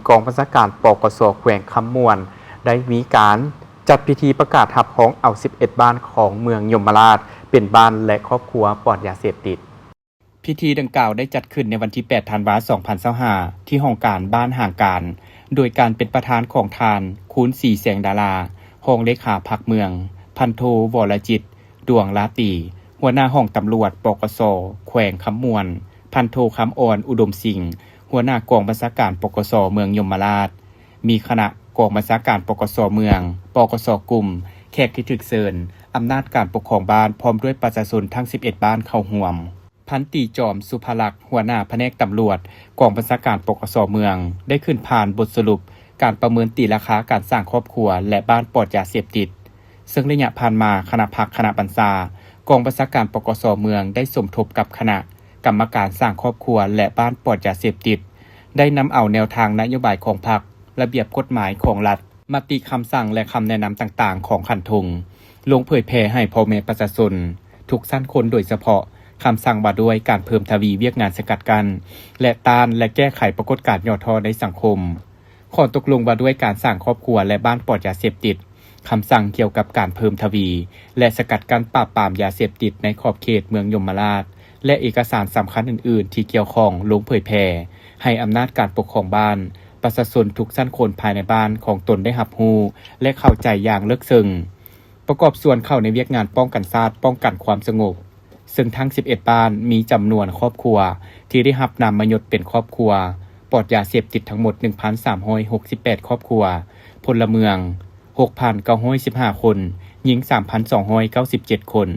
ກອງບັນຊາການ ປກສ ແຂວງຄຳມ່ວນ ໄດ້ມີການຈັດພິທີປະກາດຮັບຮອງເອົາສິບເອັດບ້ານຂອງເມືອງຍົມມະລາດ ເປັນບ້ານ ແລະ ຄອບຄົວປອດຢາເສບຕິດ. ພິທີດັ່ງກ່າວໄດ້ຈັດຂຶ້ນໃນວັນທີແປດ ທັນວາ ສອງພັນຊາວຫ້າ ທີ່ຫ້ອງການບ້ານຫາງການ ໂດຍການເປັນປະທານຂອງທ່ານ ຄູນສີ ແສງດາລາ ຮອງເລຂາພັກເມືອງ, ພັນໂທ ວໍລະຈິດ ດວງລາຕີ ຫົວໜ້າຫ້ອງຕຳຫຼວດ ປກສ ແຂວງຄຳມ່ວນ, ພັນໂທ ຄຳອ່ອນ ອຸດົມສິງ ຫົວໜ້າກອງບັນຊາການ ປກສ ເມືອງຍົມມະລາດ, ມີຄະນະກອງບັນຊາການ ປກສ ເມືອງ, ປກສ ກຸ່ມ, ແຂກທີ່ຖືກເຊີນ, ອຳນາດການປົກຄອງບ້ານ ພ້ອມດ້ວຍປະຊາຊົນທັງສິບເອັດບ້ານເຂົ້າຮ່ວມ. ພັນຕີ ຈອມ ສຸພະລັກ ຫົວໜ້າພະແນກຕຳຫຼວດ ກອງບັນຊາການ ປກສ ເມືອງ ໄດ້ຂຶ້ນຜ່ານບົດສະຫຼຸບການປະເມີນຕີລາຄາການສ້າງຄອບຄົວ ແລະ ບ້ານປອດຢາເສບຕິດ, ເຊິ່ງໄລຍະຜ່ານມາ ຄະນະພັກຄະນະບັນຊາ ກອງບັນຊາການ ປກສ ເມືອງ ໄດ້ສົມທົບກັບຄະນະກຳມະການສ້າງຄອບຄົວ ແລະ ບ້ານປອດຢາເສບຕິດ, ໄດ້ນຳເອົາແນວທາງນະໂຍບາຍຂອງພັກ, ລະບຽບກົດໝາຍຂອງລັດ, ມະຕິຄຳສັ່ງ ແລະ ຄຳແນະນຳຕ່າງໆຂອງຂັນທົງ ລົງເຜີຍແຜ່ໃຫ້ພໍ່ແມ່ປະຊາຊົນທຸກຊັ້ນຄົນ, ໂດຍສະເພາະຄຳສັ່ງວ່າດ້ວຍການເພີ່ມທະວີວຽກງານສະກັດກັ້ນ ແລະ ຕ້ານ ແລະ ແກ້ໄຂປາກົດການຫຍໍ້ທໍ້ໃນສັງຄົມ, ຂໍ້ຕົກລົງວ່າດ້ວຍການສ້າງຄອບຄົວ ແລະ ບ້ານປອດຢາເສບຕິດ, ຄຳສັ່ງກ່ຽວກັບການເພີ່ມທະວີ ແລະ ສະກັດກັ້ນປາບປາມຢາເສບຕິດໃນຂອບເຂດເມືອງຍົມມະລາດ ແລະ ເອກະສານສຳຄັນອື່ນໆທີ່ກ່ຽວຂ້ອງ ລົງເຜີຍແຜ່ໃຫ້ອຳນາດການປົກຄອງບ້ານ, ປະຊາຊົນທຸກຊັ້ນຄົນພາຍໃນບ້ານຂອງຕົນໄດ້ຮັບຮູ້ ແລະ ເຂົ້າໃຈຢ່າງເລິກເຊິ່ງ, ປະກອບສ່ວນເຂົ້າໃນວຽກງານປ້ອງກັນຊາດ, ປ້ອງກັນຄວາມສະຫງົບ, ເຊິ່ງທັງສິບເອັດບ້ານມີຈຳນວນຄອບຄົວທີ່ໄດ້ຮັບນາມມະຍົດເປັນຄອບຄົວປອດຢາເສບຕິດທັງໝົດ ໜຶ່ງພັນສາມຮ້ອຍຫົກສິບແປດຄອບຄົວ, ພົນລະເມືອງ ຫົກພັນເກົ້າຮ້ອຍສິບຫ້າຄົນ, ຍິງສາມພັນສອງຮ້ອຍເກົ້າສິບເຈັດຄົນ,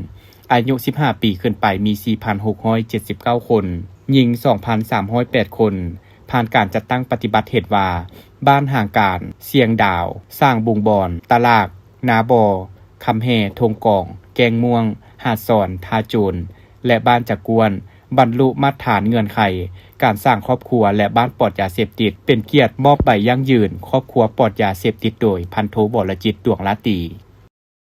ອາຍຸສິບຫ້າປີຂຶ້ນໄປມີສີ່ພັນຫົກຮ້ອຍເຈັດສິບເກົ້າຄົນ, ຍິງສອງພັນສາມຮ້ອຍແປດຄົນ. ຜ່ານການຈັດຕັ້ງປະຕິບັດເຫັນວ່າ ບ້ານຫາງການ, ຊຽງດາວ, ສ້າງບຸງບອນ, ຕະຫຼາກ, ນາບໍ່, ຄຳແຮ່, ທົ່ງກອງ, ແກ້ງມ່ວງ, ຫາດສອນ, ທ່າໂຈນ ແລະ ບ້ານຈະກວນ ບັນລຸມາດຖານເງື່ອນໄຂການສ້າງຄອບຄົວ ແລະ ບ້ານປອດຢາເສບຕິດ, ເປັນກຽດມອບໃບຢັ້ງຢືນຄອບຄົວປອດຢາເສບຕິດໂດຍ ພັນໂທ ວໍລະຈິດ ດວງລາຕີ.